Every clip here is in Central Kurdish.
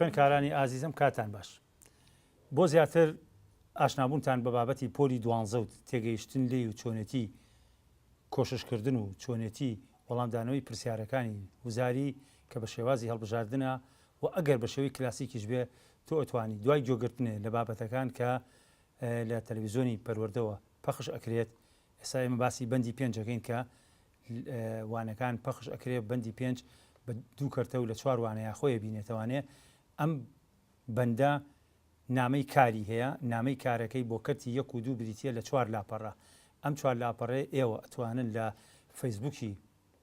خوێندکارانی ئازیزم کاتان باش. بۆ زیاتر ئاشنابوونتان بە بابەتی پۆلی دوانزە و تێگەیشتن لێی و چۆنێتی کۆششکردن و چۆنێتی وەڵامدانەوەی پرسیارەکانی وزاری کە بە شێوازی هەڵبژاردنە و ئەگەر بە شێوەی کلاسیکیش بێ تۆ ئەتوانی دوای گوێگرتنێ لە بابەتەکان کە لە تەلەویزیۆنی پەروەردەوە پەخش ئەکرێت ئێستا ئێمە باسی بەندی پێنج ئەکەین کە وانەکان پەخش ئەکرێ بەندی پێنج بە دوو کەرتە و لە چوار وانەیە خۆی بینێتەوانێ ئەم بەندە نامەی کاری هەیە نامەی کارەکەی بۆ کەرتی یەک و دوو بریتە لە چوار لاپەڕە ئەم چوار لاپەڕێ ئێوە ئەتوانن لە فەیسبوکی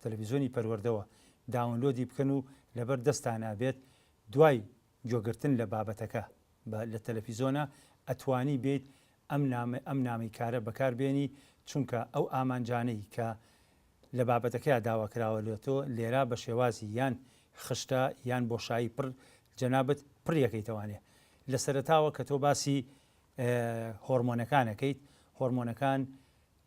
تەلەڤیزیۆنی پەروەردەوە download ی بکەن و لەبەر دەستانا بێت دوای گوێگرتن لە بابەتەکە بە لە تەلەفیزۆنا ئەتوانی بێیت ئەم نامە ئەم نامەی کارە بەکار بێنی چونکە ئەو ئامانجانەی کە لە بابەتەکەیا داوا کراوە لە تۆ لێرا بە شێوازی یان خشتە یان بۆشایی پڕ جەنابت پڕیەکەیتەوانێ لە سەرەتاوە کە تۆ باسی هۆرمۆنەکان ئەکەیت هۆرمۆنەکان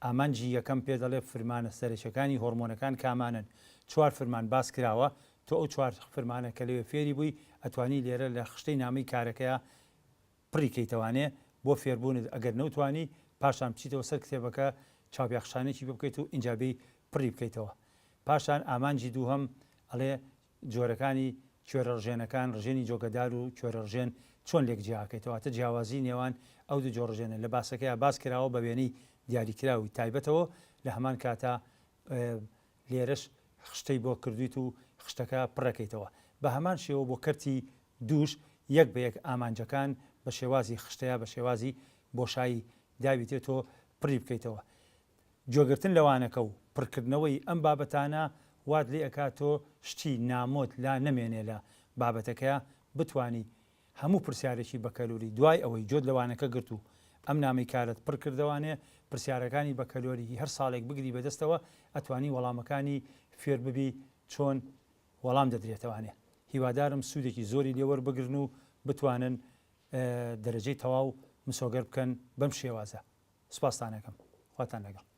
ئامانجی یەکەم پێ دەڵێ فرمانە سەرەکیەکانی هۆرمۆنەکان کامانەن؟ چوار فرمان باس کراوە، تۆ ئەو چوار فرمانە کە لەوێ فێری بووی ئەتوانی لێرە لە خشتەی نامەی کارەکەیا پڕی کەیتەوانێ بۆ فێربوونت ئەگەر نەوتوانی پاشان بچیتەوە سەر کتێبەکە چاوپیاخشانێکی پێ بکەیت و ئینجا بێی پڕی بکەیتەوە پاشان ئامانجی دووهەم ئەڵێ جۆرەکانی کوێرەڕژێنەکان، ڕژێنی جۆگەدار و کوێرەڕژێن چۆن لێک جیاکەیتەوە، واتە جیاوازی نێوان ئەو دوو جۆر ڕژێنە لە باسەکەیا باس کراوە بە وێنەی دیاریکراوی تایبەتەوە، لە هەمان کاتا لێرەش خشتەی بۆ کردویت و خشتەکە پڕەکەیتەوە. بە هەمان شێوە بۆ کەرتی دووش یەک بە یەک ئامانجەکان بە شێوازی خشتەیا بە شێوازی بۆشایی داویتێ تۆ پڕی بکەیتەوە. گوێگرتن لە وانەکە و پڕکردنەوەی ئەم بابەتانە وات لێ ئەکات تۆ شتی نامۆت لا نەمێنێ لە بابەتەکەیا بتوانی هەموو پرسیارێکی بەکەلۆری دوای ئەوەی گوێت لە وانەکە گرت و ئەم نامەی کارت پڕ کردەوانێ پرسیارەکانی بەکەلۆری هی هەر ساڵێک بگری بەدەستەوە ئەتوانی وەڵامەکانی فێر ببی چۆن وەڵام دەدرێتەوانێ هیوادارم سوودێکی زۆری لێ وەربگرن و بتوانن دەرەجەی تەواو مسۆگەر بکەن بەم شێوازە. سوپاستان ئەکەم. خواتان لەگەڵ.